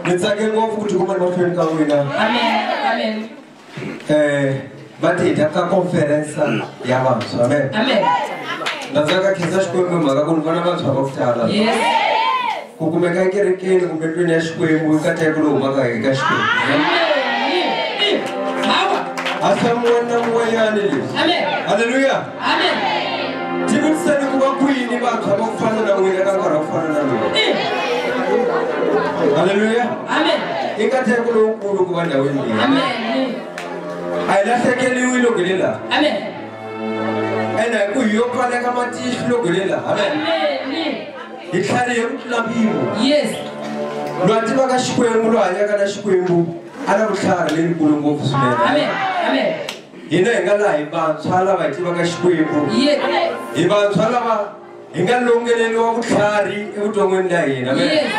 Ni tsake ngopfu ku tikuma ni mahlweni ka n'wina. Amen. Amen. Va ti dya ka conference ya vantshwa. Amen. Amen. Na tsaka khensa Xikwembu hi mhaka ku ni vona vantshwa va ku tala. Yes. Ku kumeka ekerekeni kumbe ndlwini ya Xikwembu i nkateko lowu humaka eka Xikwembu. Amen. Hawa. A swa mun'wana na mun'wanyani leswi. Amen. Haleluya. Amen. Tivutiseni ku va kwini vantshwa va ku fana na n'wina ka nkarhi wa ku fana na lowu. Haleluya. Amen. I nkateko lowukulu ku va ndhawini leyi. Amen. A hi lahlekeriwi loko hi le laha. Amen. Ene hi ku hi yo pfaleka matihlo loko hi le laha. Amen. Amen. Hi tlharihe ku tlula mpimo. Yes. Loyi a tivaka Xikwembu, loyi a hanyaka na Xikwembu, a na vutlhari leyikulu ngopfu swinene. Amen. Amen. Hina hi nga laha hi vantshwa lava hi tivaka Xikwembu. Yes. Hi vantshwa lava hi nga longeleriwa vutlhari evuton'wini bya hina. Amen. Yes.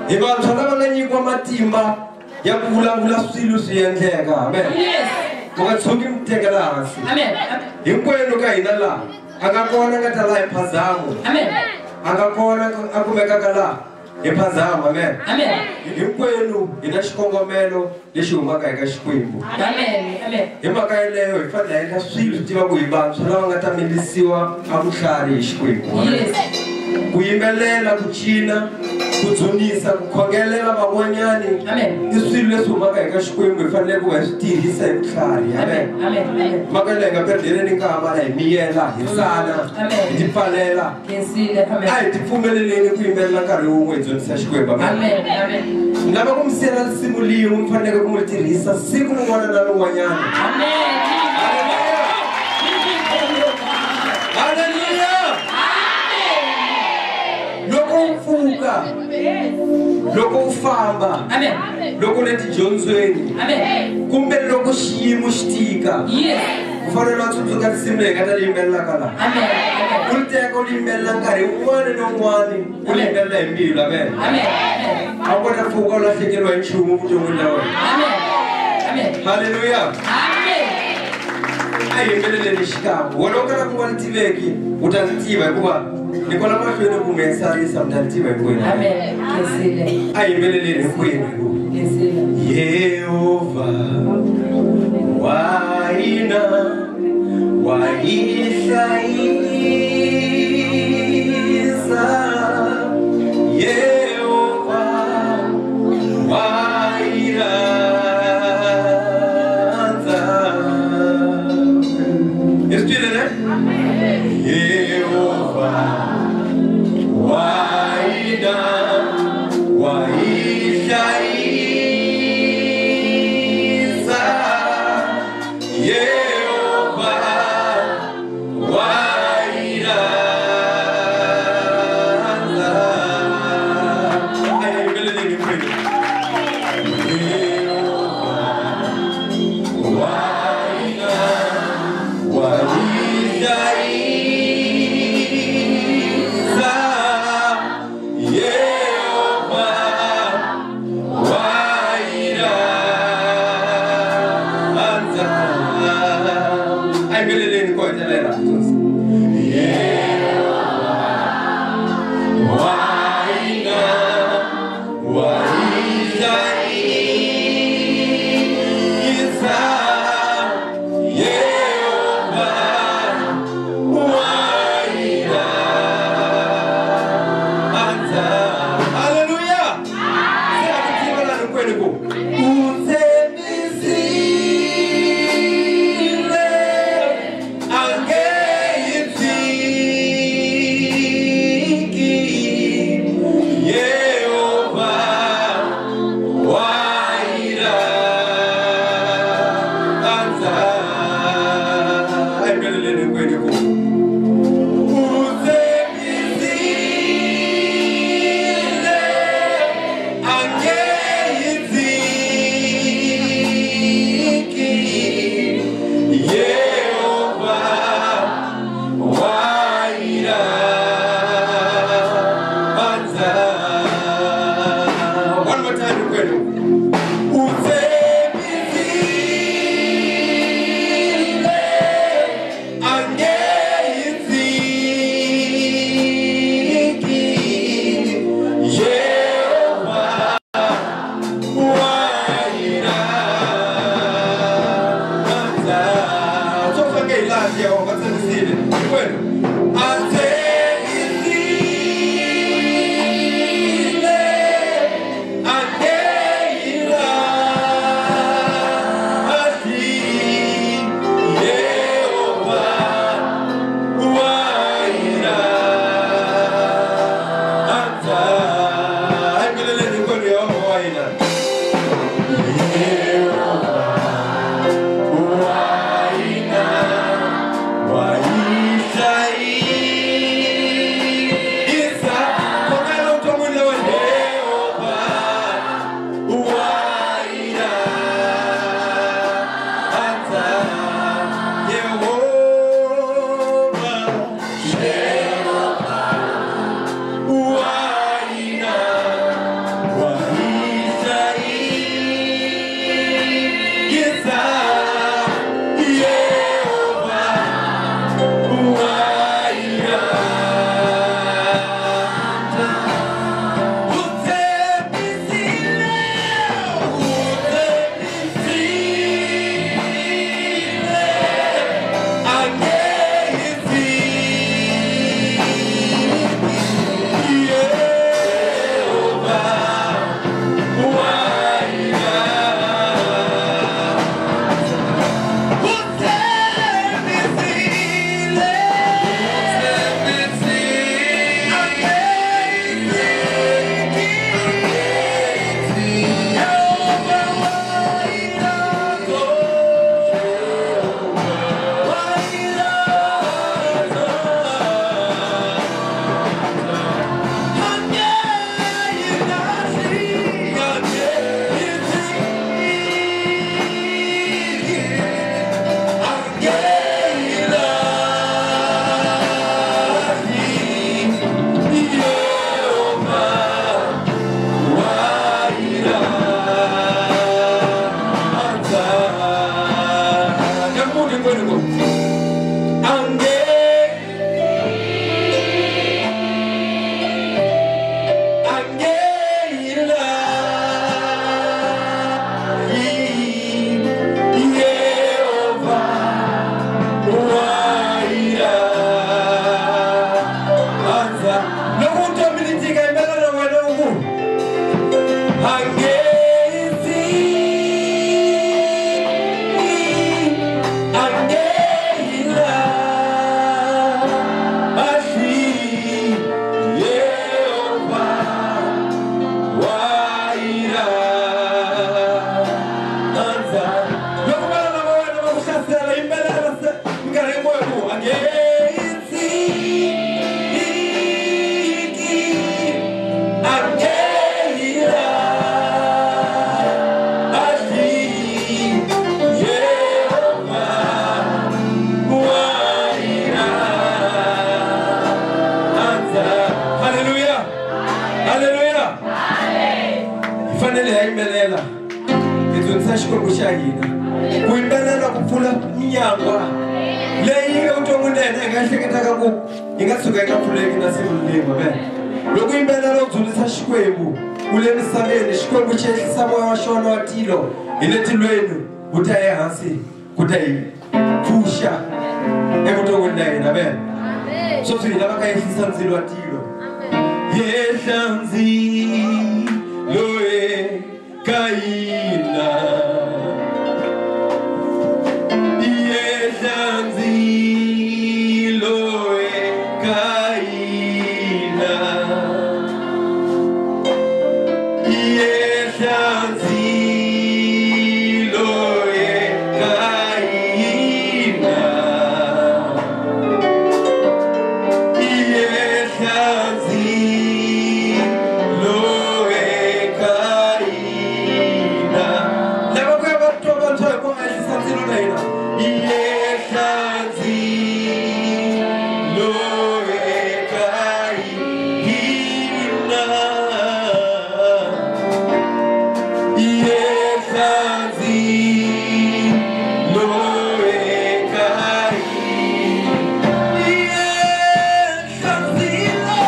Hi vantshwa lava nga nyikiwa matimba ya ku vulavula swilo swi endleka. Amen. Yes. Ku nga tshuki mi tekela hansi. Amen. Hinkwenu ka hina laha a nga kona nga ta laha hi phazamo. Amen. A nga kona a kumekaka laha hi phazamo. Amen. Amen. Hinkwenu hi na xikongomelo lexi humaka eka Xikwembu. Amen. Amen. Hi mhaka yeleyo hi fanele hi endla swilo swi tiva ku hi vantshwa lava nga ta milisiwa a vutlhari hi Xikwembu. Amen. Yes. Ku yimbelela, ku cina, ku dzunisa, ku khongelela van'wanyani. Amen. I swilo leswi humaka eka Xikwembu hi fanele ku va hi swi tirhisa hi vutlhari. Amen. Amen. Amen. Mhaka leyi hi nga perdeleni nkama la hi miyela, hi tsana, Amen. hi tipfalela. Khensile. Amen. A hi tipfumeleleni ku yimbelela nkarhi wun'we hi dzunisa Xikwembu. Amen. Amen. Amen. Ni lava ku mi siyela risimu lin'we mi faneleke ku mi ri tirhisa siku rin'wana na rin'wanyana. Amen. Haleluya. Loko u pfuka, loko u famba, Amen. loko u le tidyondzweni, Amen. kumbe loko xiyimo xi tika, Yes. u fanele u tsundzuka risimu leyi nga ta li yimbelelaka laha. Amen. U ri teka u li yimbelela nkarhi wun'wana na wun'wana, u li yimbelela hi mbilu. Amen. Amen. A wu kota pfuka u lahlekeriwa hi nchumu vuton'wini bya wena. Amen. Amen. Haleluya. Amen. A hi yimbeleleni xikan'we. Wena u kalaka u nga ni tiveki, u ta ni tiva hikuva ni kwala mahlweni ku mi sarisa, mi ta ni tiva hinkwenu. Amen. Khensile. A hi yimbeleleni hinkwenu. Khensile. Yehovha wa hina wa hi hlayisa. Yehovha wa hi rhandza. Hi swi twile ne? Yehovha wa hina wa hi hlayisa. Yehovha wa hi rhandza. A hi yimbeleleni hinkwenu. Yehovha wa hina wa hi hlayisa. Yehovha dzunisa Xikwembu xa hina. Ku yimbelela ku pfula minyangwa leyi evuton'wini na hina hi nga ehleketaka ku yi nga tshuka yi nga pfuleki na siku rin'we. Amen. Loko yimbelela u dzunisa Xikwembu u le misaveni, Xikwembu xi ehlisa moya wa xona wa tilo hi le tilweni wu ta ehansi ku ta hi pfuxa evuton'wini na hina. Amen. Sweswi hi lava ka ehlisa ndzilo wa tilo. Yehla ndzilo eka hina. Yehla ndzilo eka hina. Yehla ndzilo eka hina. Yehla ndzilo eka hina. Lava ku ya va twa vantshwa hi ku ehlisa ndzilo na hina. Yehla ndzilo eka hina. Yehla ndzilo eka hina. Yehla ndzilo.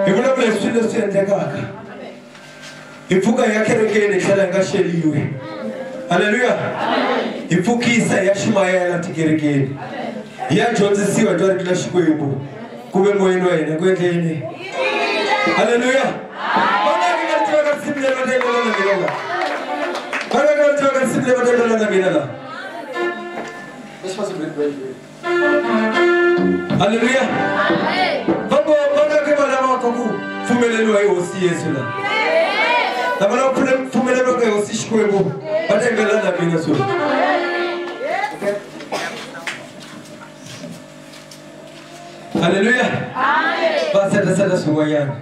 Hi vulavula hi swilo leswi endlekaka. Hi pfuka hi ya kerekeni hi tlhela hi nga xeliwi. Haleluya. Hi pfukisa hi ya xumayela tikerekeni. Hi ya dyondzisiwa hi twa rito la Xikwembu. Ku ve moyeni wa hina ku endle yini? Haleluya. Vangaki va ri tivaka risimu leri va ta yimbelela na mina la? Vangaki va ri tivaka risimu leri va ta yimbelela na mina la? Haleluya. Vangaki va lavaka ku pfumeleriwa hi Hosi Yesu la? Lava lava pfumeleriwaka hi Hosi Xikwembu va ta yimbelela na mina sweswi. Haleluya. Va seta swin'wanyana.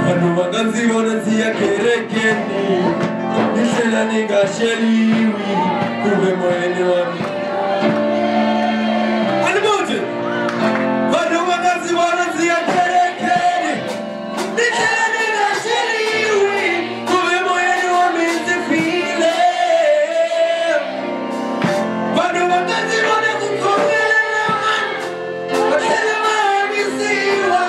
Vanhu va nga ndzi vona ndzi ya kerekeni ni tlhela ni nga xeliwi kumbe moyeni wa mina. Animuti. Vanhu va nga ndzi vona ndzi ya kerekeni ni tlhela ni nga xeliwi kumbe moyeni wa mina ndzi file. Vanhu va nga ndzi vona ku khongelela vanhu va tlhela va hanyisiwa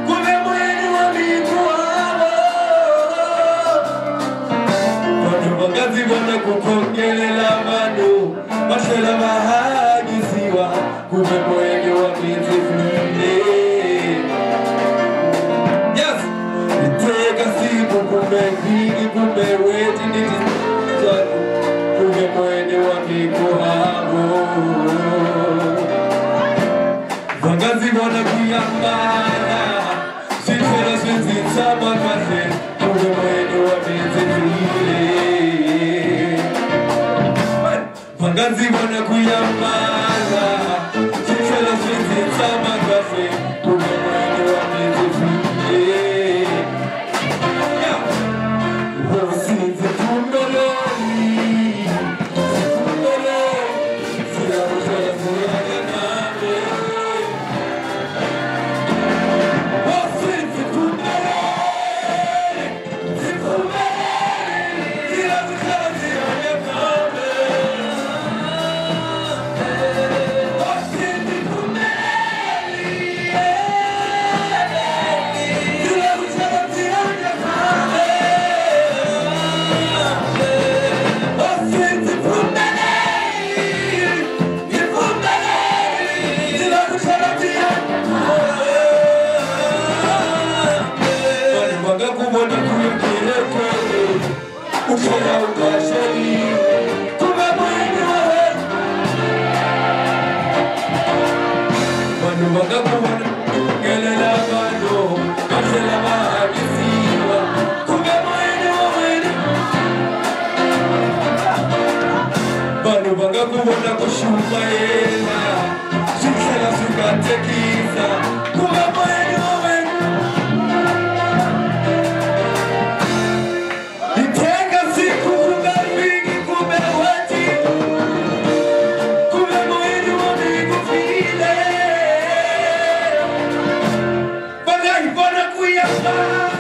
kumbe moyeni wa mina ku hava. Vanhu va nga ndzi vona ku khongelela vanhu va tlhela va hanyisiwa kumbe moyeni wa mina ndzi file. Yes, ni teka siku kumbe vhiki kumbe n'hweti ni ti kumbe moyeni wa mina ku hava. Va nga ndzi vona ku yambana swi tlhela swi ndzi tshama kahle kumbe moyeni wa mina ndzi file. Va nga ndzi vona ku yambana swi tlhela swi ndzi tshama kahle kumbe moyeni wa mina ndzi file. Hosi ndzi pfumeleli, ndzi pfumeleli, ndzi lava ku tlhela ndzi hanya nawe. Hosi ndzi pfumeleli, ndzi pfumeleli, ndzi lava ku tlhela ndzi hanya nawe. Hosi ndzi pfumeleli, ndzi lava ku tlhela ndzi hanya nawe. Hosi ndzi pfumeleli, ndzi pfumeleli, ndzi lava ku tlhela ndzi hanya nawe. Vanhu va nga ku vona ku ya kerekeni u tlhela u nga xeliwi kumbe moyeni wa wena. Vanhu va nga ku vona ku khongelela vanhu va tlhela va hanyisiwa kumbe moyeni wa wena. Vanhu va nga ku vona ku xumayela swi tlhela swi katekisa kumbe moyeni wa wena. Ni teka siku kumbe vhiki kumbe n'hweti kumbe moyeni wa mina ku file. Va nga hi vona ku yambana